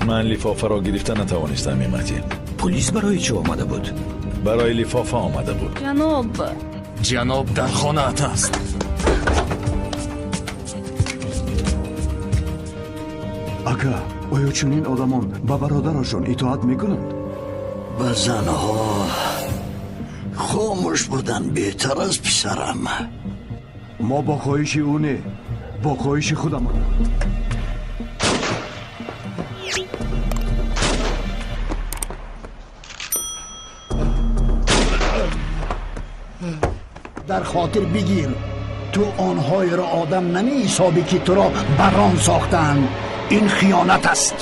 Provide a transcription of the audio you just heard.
Ман лифофаро гирифта натавонистам, Эмати. Пулис барои чӣ омада буд? Барои лифофа омада буд. Ҷаноб. Ҷаноб дар хонаат аст. Ака, оё чунин одамон ба бародарашон итоат мекунанд? Ба занҳо хомӯш будан беҳтар аст, писарам. Мо бо хоҳиши ӯ не, бо хоҳиши худамон. Дар хотир бигир, ту онҳоеро одам намеҳисобӣ, ки туро барон сохтаанд. Ин хиёнат аст.